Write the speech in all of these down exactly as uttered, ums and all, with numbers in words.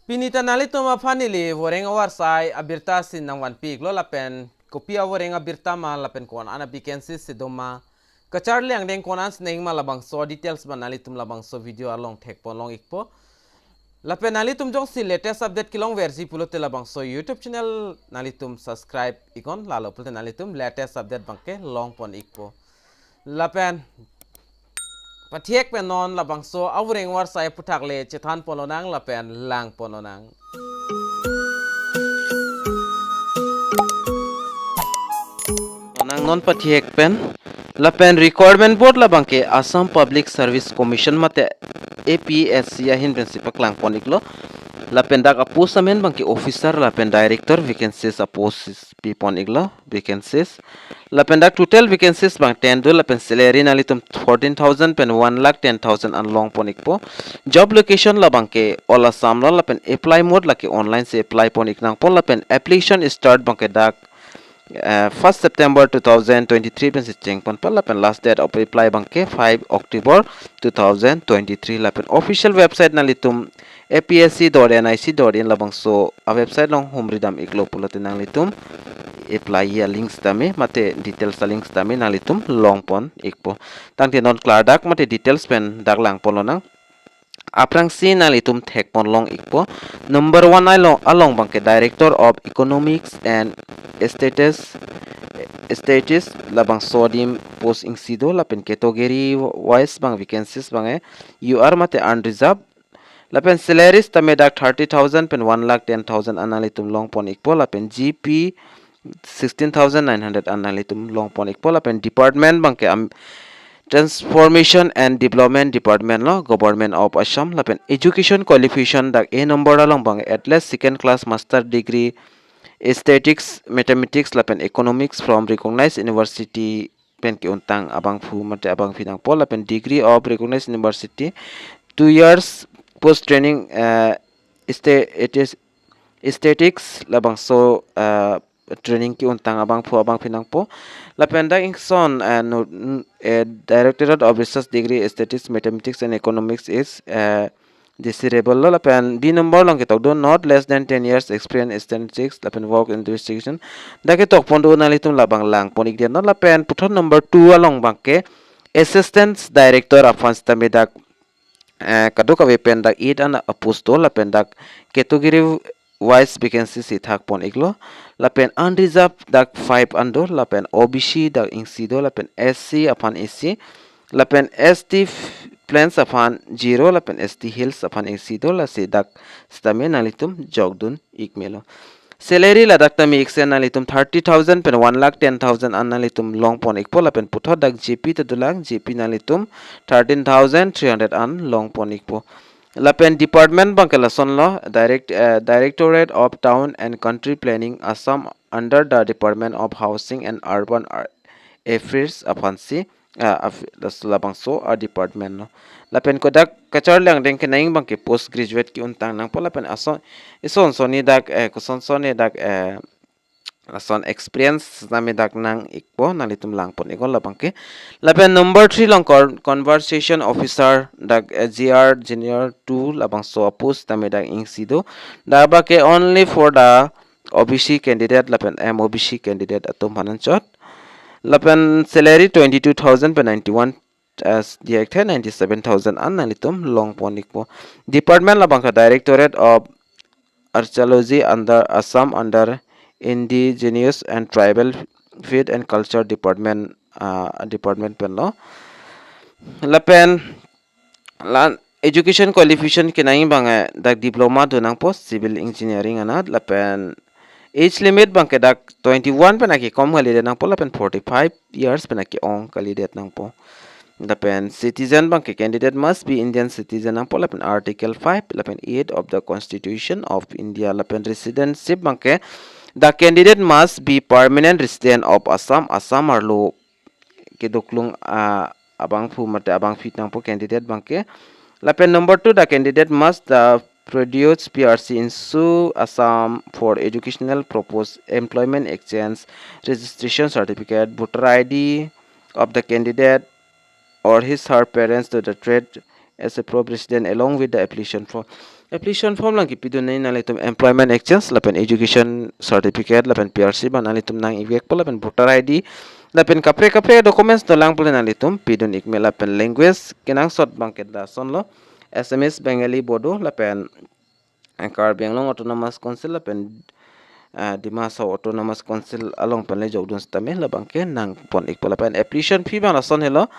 Pini ta nanglitum aphan neli voreng avarsai abirta si nangvanpi iklo lapen kopi avoreng abirta ma lapen ko-an a vacancy si doma, kacharli angdeng ko-an si nangma labangso details ma nanglitum labangso video along thekpon long ikpo. Lapen nanglitum jongsi latest update kelongverji pulote labangso YouTube channel nanglitum subscribe iknon, lalo pulote nanglitum latest update abangke longpon ikpo. Lapen pathek pen non labangso avoreng avarsai aphuthak le chethanpon lonang lapen langpon lonang. Nang non pathek pen lapen recruitment board labangke Assam Public Service Commission mate A P S C ahin pensi paklangpon iklo. Lapen dak apost amen abangke officer lapen director vacancies apost pipon iklo, vacancies. Lapen dak total vacancies abang ten do lapen salary nanglitum fourteen thousand pen one lakh ten thousand an longpon ikpo. Job location labangke all Assam lo lapen apply mode lake online si apply pon iknangpo lapen application start abangke dak eh, first September two thousand twenty-three pensi chengponpo lapen last date of apply abangke five October two thousand twenty-three lapen official website nanglitum A P S C dot N I C dot in labangso a website along humridam iklo pulote nanglitum apply a link sitame mate details a link sitame nanglitum longpon ikpo. Tangte non klardak mate details pen dak langpon lonang. Aphrangsi nanglitum thekpon long ikpo. Number one along, along abangke Director of Economics and Statistics, Statistics labangso adim post isi do lapen category wise abang vacancies abangke U R mate unreserved. Lapen salaries tame dak thirty thousand pen one lakh ten thousand an nanglitum longpon ikpo lapen G P sixteen thousand nine hundred an nanglitum longpon ikpo lapen department abangke am Transformation and Development Department lo, Government of Assam. Lapen education qualification dak A number along abang at least second class master degree, statistics, mathematics lapen economics from recognized university pen ke-untang abangphu mate abangphi nangpo lapen degree of recognized university, two years post training, eh, sta-, it is statistics labangso, eh, training ke-untang abangphu abangphi nangpo. Lapen dak ingson, eh, no, n-, eh, Directorate of Research Degree Statistics, Mathematics and Economics is, eh, desirable lo lapen B number along ketok do not less than ten years experience in statistics lapen work in investigation. Dak ketokpon do nanglitum labang langpon ikdet non lapen puthot number two along abangke Assistant Director aphan sitame dak, eh, kadokave pen dak eight an apost do lapen dak category wise vacancy si thakpon iklo. Lapen unreserved dak five an do lapen O B C dak isi do lapen S C aphan isi lapen S T f-, Plains aphan zero lapen S T Hills aphan isi do lasi dak sitame nanglitum jokdun ikmelo. Salary ladak tame iksen nanglitum thirty thousand pen one lakh ten thousand an nanglitum longpon ikpo lapen puthot dak G P ta dolang, G P nanglitum thirteen thousand three hundred an longpon ikpo. Lapen department abangke lasonlo, direct, eh, Directorate of Town and Country Planning Assam under the Department of Housing and Urban Ar-, Affairs aphansi, ah, af-, das labangso a department lo. Lapen kodak kacharli angdeng kenang abangke post graduate ke-untang nangpo lapen ason, ison sonni dak, eh, koson sonni dak, eh, lason experience tame dak nang ikpo nanglitum langpon iknon labangke. Lapen number three along con-, conversation officer dak, eh, G R junior two labangso apost tame dak isi do. Dak abangke only for the O B C candidate lapen M O B C candidate atum aphan anchot. Lapen salary twenty-two thousand pen ninety-one, as diak the ninety-seven thousand an nanglitum longpon ikpo. Department labangke Directorate of Archaeology under Assam under Indigenous and Tribal Faith and Culture Department, ah, department pen lo. Lapen lan education qualification kenang abang, eh, dak diploma do nangpo civil engineering anat lapen age limit abangke dak twenty-one pen akekom kalidet nangpo lapen forty-five years pen ake-ong kalidet nangpo. Lapen citizen abangke candidate must be Indian citizen nangpo lapen Article five lapen eight of the Constitution of India lapen residency abangke the candidate must be permanent resident of Assam, Assam arlo kedoklong, ah, abangphu mate abangphi nangpo candidate abangke. Lapen number two, the candidate must, uh, produce P R C issue Assam for educational purpose, employment exchange, registration certificate, voter I D of the candidate or his her parents to the trade as a pro resident along with the application form. Application form lang kipidun nangji nanglitum employment exchange lapen education certificate lapen P R C abang nanglitum nang-ivekpo lapen voter I D lapen kaprek kaprek documents dolang pulote nanglitum pidun-ikme lapen language kenangsot abangke dak lasonlo, Assamese, Bengali, Bodo lapen, eh, Karbi Anglong Autonomous Council lapen, eh, Dima Hasao Autonomous Council along pen le jokdun setame labangke nangpon-ikpo lapen application fee abang lason helo.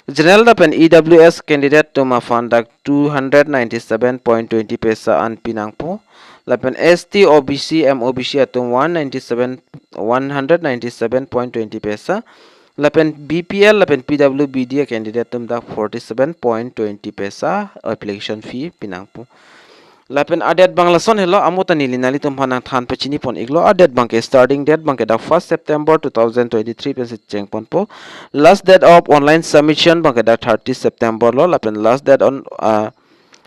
General lapen E W S candidate atum aphan dak two hundred ninety seven point twenty paisa an pinangpo. Lapen S T, O B C, M O B C atum one ninety seven, one hundred ninety seven point twenty paisa. Lapen B P L lapen P W B D candidate atum dak forty seven point twenty paisa application fee pinangpo. Lapen a-date abang lason helo, amo ta neli nanglitum aphan nangthan pachinipon-iklo. A-date abangke starting date abangke dak first September two thousand twenty-three pensi chengponpo. Last date of online submission abangke dak thirty September lo. Lapen last date on, uh,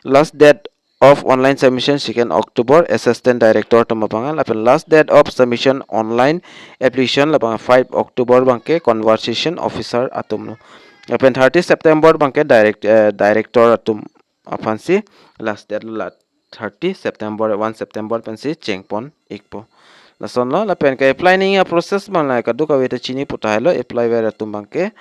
last date of online submission second October, assistant director atum abang. Lapen last date of submission online application labang five October abangke conversation officer atum lo. Lapen thirty September abangke direct, eh, director atum aphansi last date lo, la thirty September, one September pensi chengpon-ikpo. Lasonlo, lapen ke-apply nangji a-process abang la kadokave ta chini pu tahai lo, apply ver atum abangke.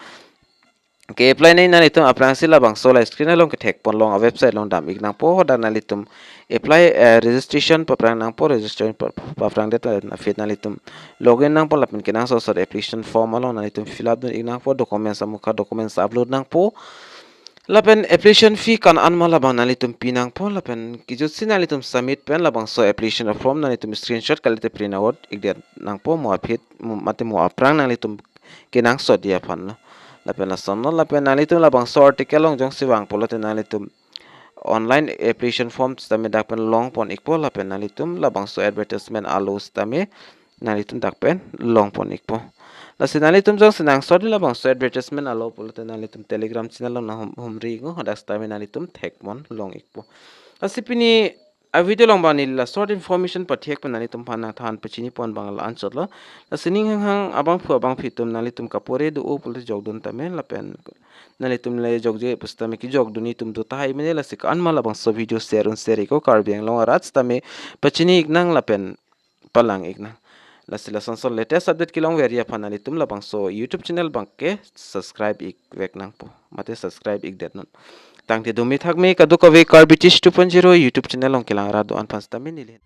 Ke-apply nangji nanglitum aphrangsi labangso la screen along kethekponlong a-website along dam-ik nangpo, hadak nanglitum apply, eh, registration paphrang nangpo, registration pa-, paphrangdet aphi nanglitum login nangpo lapen kenangsot sot application form along nanglitum fill up dun-ik nangpo, documents amukha documents upload nangpo. Lapen application fee ko-an ma labang nanglitum pinangpo, lapen kejutsi nanglitum submit pen labangso application form nanglitum screenshot kalite print out-ikdet nangpo, mo aphi, mo, mate mo aphrang nanglitum kenangsotji aphan lo. Lapen lasonlo, lapen nanglitum labangso article along jongsi vang pulote nanglitum online application form sitame dak pen longpon-ikpo, lapen nanglitum labangso advertisement alo sitame nanglitum dak pen longpon-ikpo. Lasi nanglitum jongsi nangsotji labangso advertisement alo pulote nanglitum Telegram channel along nanghum-, humri-iknon, hadak sitame nanglitum thekponlong-ikpo. Lasi pini a-video along abang neli la short information pathek pen nanglitum aphan nangthan pachinipon abang la-anchotlo. Lasi ning hanghang abangphu abangphi atum nanglitum kapore do-o pulote jokdun tame lapen nanglitum le jokje pusitame kejokdunji atum do tahai mene, lasi ko-an ma labangso video share un share-iknon, Karbi Anglong arat sitame pachini-iknang lapen palang-iknang. Lasi lasonso latest update kelongverji aphan nanglitum labangso YouTube channel abangke subscribe-ikvek nangpo. Mate subscribe-ikdetnon. Tangte dumi thakme kadokave Karbi Teach two point zero YouTube channel along kelang rat do-an aphan sitame neli.